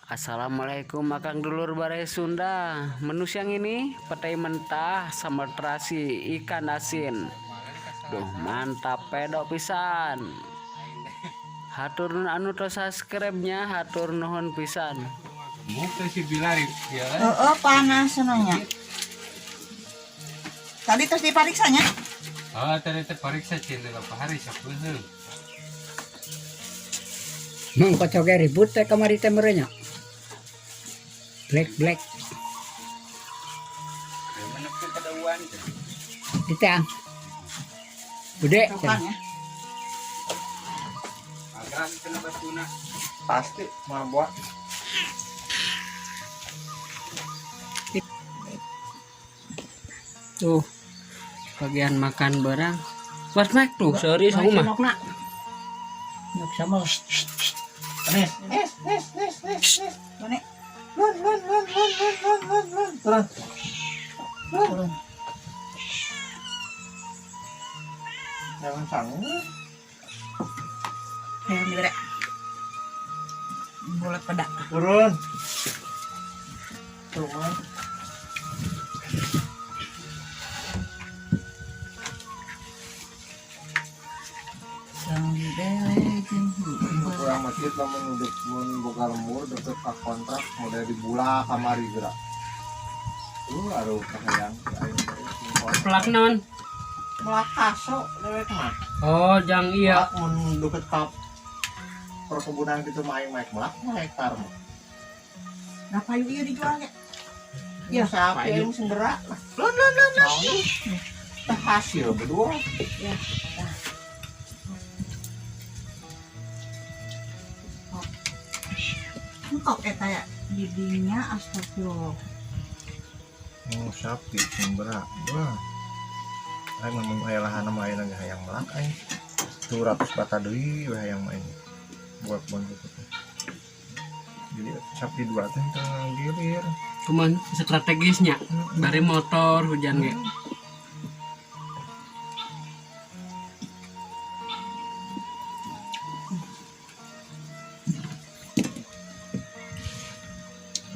Assalamualaikum Akang dulur Baraya Sunda. Menu siang ini petai mentah sambal terasi ikan asin. Duh, mantap pedok pisan. Hatur nuhun anu tos subscribe-nya, hatur nuhun pisan. Oh, panas senangnya. Tadi terus dipariksanya? Oh, tadi terperiksa cina berapa hari sapeuleuh. Mang kocok ribut teh kamari teh merenya. Black black. Di teh. Bude. Bukan ya. Pasti mabok. Tuh. Bagian makan barang. Was mek tuh, sorry sama mah. Nok sama. Nis, nis, nis, nis, nis, nis. Mana? Lun, lun, lun, lun, lun, lun, lun, lun. Turun. Turun. Jangan sanggup. Ayo dibere. Boleh pedak. Turun. Turun. Kurang masjid lamun udah mun boga lembur deket ka kontrak model dibula kamari gerak. Aduh kahayang aing Pelak non. Melak kaso dewek mah. Oh, jang iya. Melak mun deket ka perkebunan gitu mah aing mah melak mah hektar mah. Nah, payu ieu dijual ge. Ya sapi aing sendera. Lun lun lun lun. Tah hasil berdua. Ya. Engkau eta ya didinya astagfirullah. Oh, sapi sendera. Wah. Aing mun aya lahan mah aing lagi hayang melak aing. 200 bata deui we hayang mah aing. Buat kebon gitu. Jadi sapi dua teh teu gilir. Cuman strategisnya bari motor hujan ge.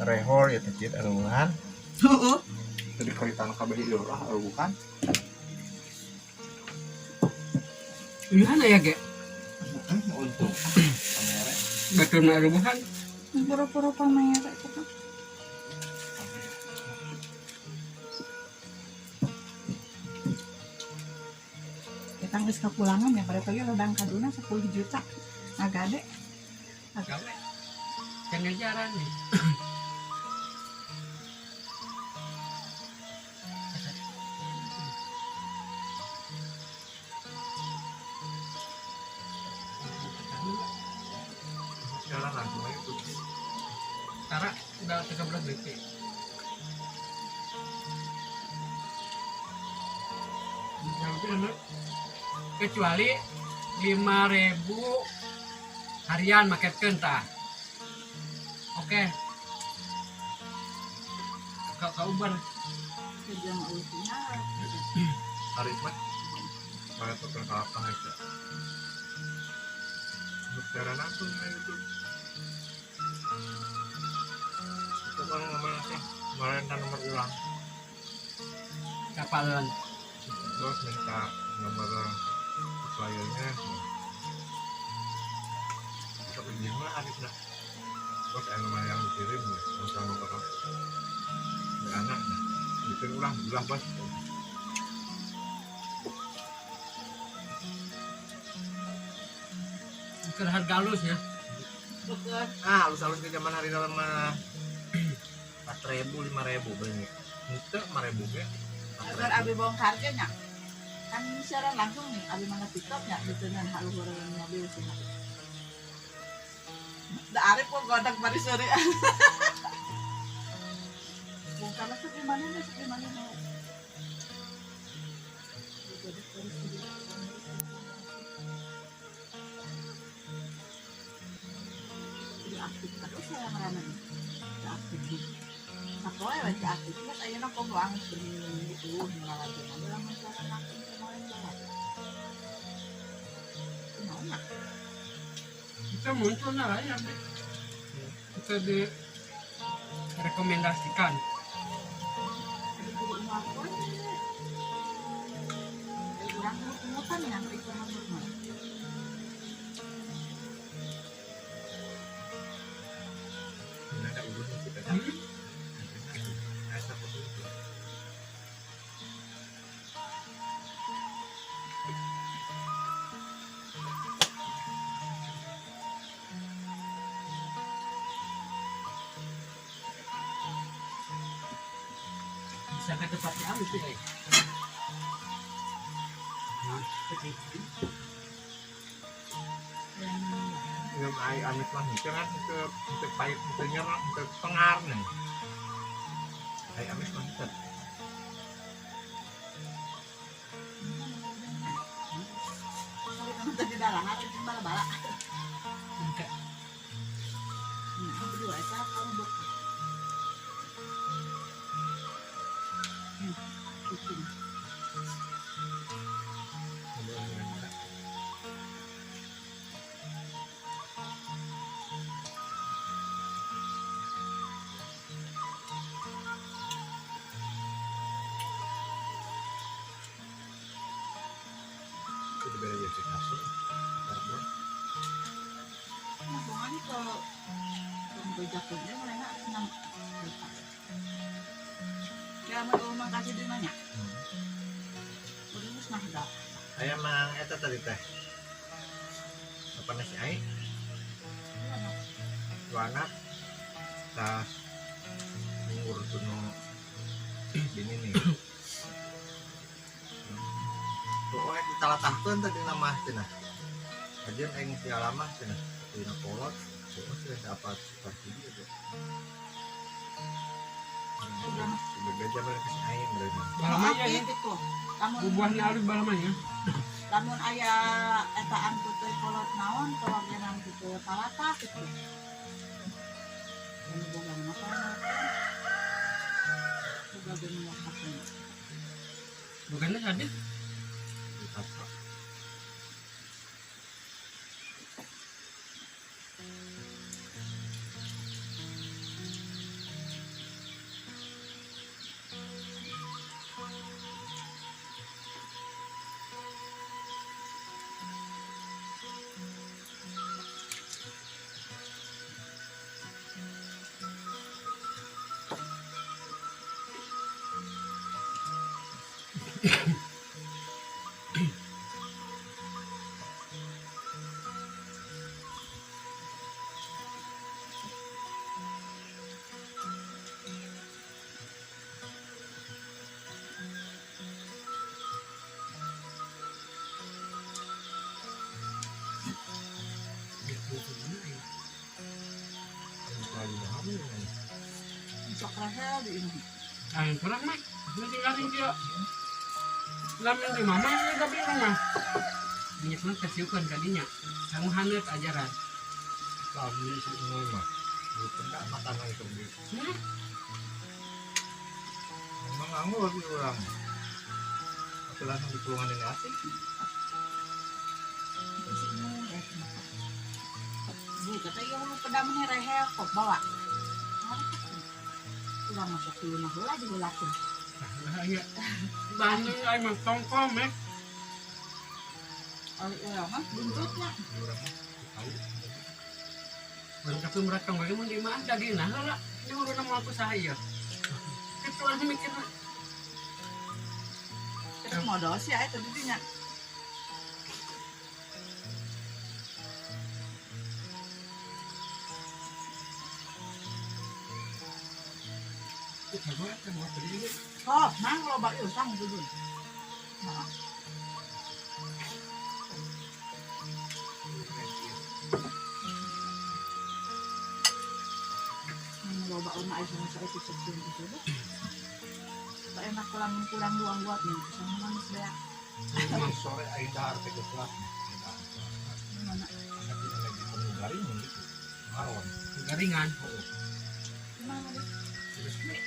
Rehor ya teh cit aruhan. Heeh. Tadi keritan kabeh ieu lah aruhan. Iya aya ge. Untung. Kamera. Betul mah aruhan. Pura-pura pamere eta. Kita geus kapulangan ya pada pagi ledang kaduna 10 juta. Ngagade. Gawe. Kan ngajaran nih. Jalan langsung aja tuh. Karena udah 13 detik. Kecuali 5.000 harian market kentah. Oke. Kau Uber. Hari mah. Mana tuh kelapa aja. Secara langsung na YouTube. Itu kan ngomong sih, kemarin kan nomor ulang. Kapalan. Terus minta nomor suppliernya. Kita pinjam lah Arif lah. Terus yang nomor yang dikirim, minta nomor anak, dikirim ulang, ulang bos. Ke harga halus ya. Ah, halus-halus ke zaman hari dalam mah 4.000, 5.000 beli. Itu 5.000 ge. Agar abi bongkar ge nya. Kan siaran langsung nih, abi mana TikTok nya diteungan haluh orang mobil sih. Da Arif kok godak bari sore. Bongkar lah sepi mana nih, sepi mana nih. Aktif terus saya merana nih. Aktif. Sapoe we aktif. Kan ayeuna komo angis berminggu ngalajeng aja lamun siaran langsung kemarin jalan. Kumaha? Itu muncul nah ya. Itu Itu direkomendasikan. Jadi kudu ngakuan. Urang mut-mutan ya itu mah. Ada urusnya sih kan. Ada itu. Bisa ke tempatnya amis sih. Nah, seperti itu. Yang ai amis mah itu kan itu pahit itu nyerang itu tengar nih. Ai amis mah itu. Kalau tadi dalam hati bala-bala. Enggak. Nah, aku juga eta kamu bok. Kucing. Itu beda jadi kasih. Karbon. Nah, pokoknya kalau tunggu jatuhnya mereka senang. Ya, mau rumah kasih di mana? Udah musnah dah. Ayam mang eta tadi teh. Apa nasi ai? Warna tas ngurut nu ini nih. Pokoknya ditalatahkeun tadi nama cenah. Kajian aing si alamah cenah. Dina kolot, pokoknya sudah dapat seperti itu. Sebagai jaman kasih aing berarti. Balamanya ya. Gitu. Lamun Buahnya alus balamanya. Lamun aya etaan tutuy kolot naon kawagenan kitu talata kitu. Lamun boga mana boga geuna waktu. Bukannya tadi Ditata. Sok rasa di ini. Ayo kurang mah. Masih garing dia. Lamin di mama ini tapi rumah. Minyak mah kesiukan kadinya. Kamu hanet ajaran. Kami semua mah. Bukan tak makan lagi kembali. Memang nganggur sih orang. Aku langsung di pulungan ini asik. Bu, kata iya lu pedamnya rehel kok bawa. Udah masuk di rumah heula dihulakeun. Nah, iya. Bandung aing mah tongkol mek. Oh iya mah buntutnya. Orang mah tahu. Baru tapi mereka nggak mau di mana daging nah lah. Ini udah mau aku saya. Itu aku mikir. Terus modal sih aya tadi dinya. Oh, mang loba ieu sang dulu. Nah. Loba una aya sama saya itu itu. Tak enak kurang kurang luang buat nih, sama manis beak. Sore aing dahar teh geus lah. Mana? Tapi lagi penuh garing gitu. Maron. Garingan. Gimana deh? Terus nih.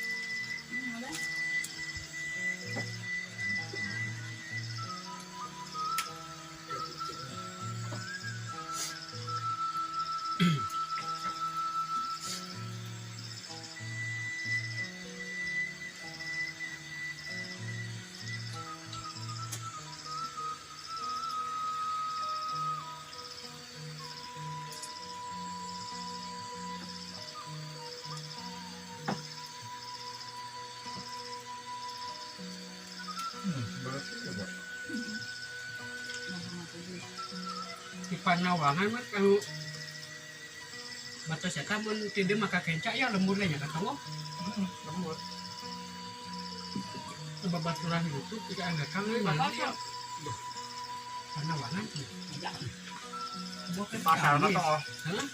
Gimana? Panawangan mah kalau batas eta mun ti dieu mah ka kenca ya lemburnya nya ka tonggoh. Lembur. Babaturan YouTube tidak anggar kang euy mana ya. Panawangan. Di pasar mah tonggoh. Hah?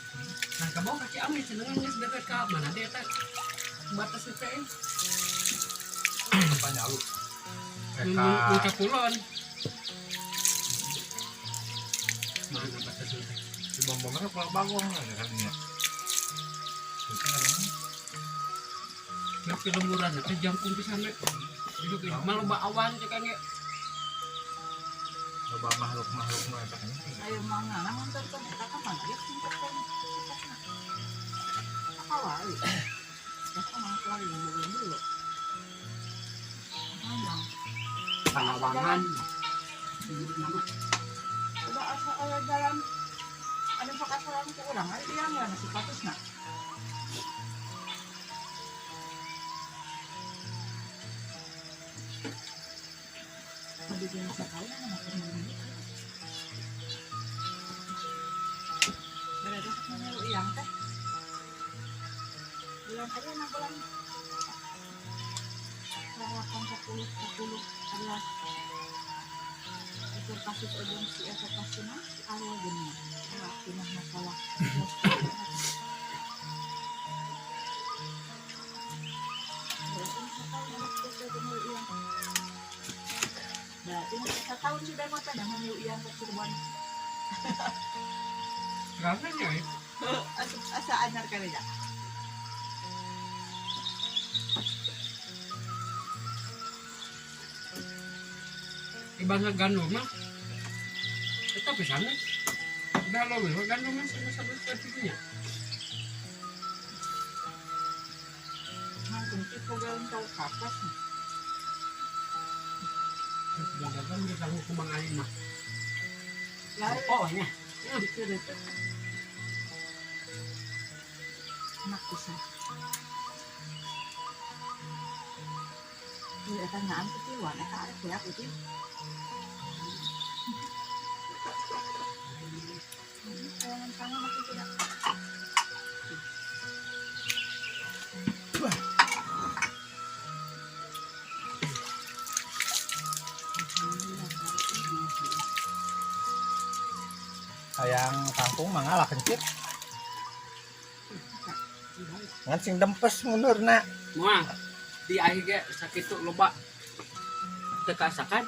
Nah, ka bawah ka Ciamis cenah geus deket ka mana dia eta batas teh. Panyalu. Mun Eka ka kulon. Mana batas teh? di bom-bomnya ke Pulau Bagong aja kan ya. Itu kan Ya ke lemburan teh jangkung pisan we. Hidup hidup mah loba awan cek kan ge. Loba makhluk-makhluk nu eta kan. Ayo mangga namun tonton eta kan mana ya singkat kan. Apa wae? Ya kan mang lagi dulu dulu. Memang Panawangan. udah asa aya jalan ada sok asalan ke urang aya ieu ya nasi patusna. Dibikin sekali nama temen. Berada sok nyeru iyang teh. Bulan aja na bulan 8 10 10 11 itu kasus ojong si eta kasuna si arwah gini wah pinah masalah. Berarti mau setahun sudah mau tanya mau iyang ke Cirebon. Rasanya ya. Asa asa anyar kali ya. Ibangga gandum mah. Eta pisan we. Udah lo we gandum mah sama-sama sepertinya. Nangkung tipo gaun tau kapas nih. Dagang bisa hukum aing mah. Lain Pokoknya dikeretut. Enak pisan. Ieu eta nyaan ketiluan eta arek beak itu. Kayangan tangan masih tidak. Hayang kangkung mah ngalah kencit. Ngan sing dempes mundurna. Moal di aing ge sakitu loba teu kaasakan.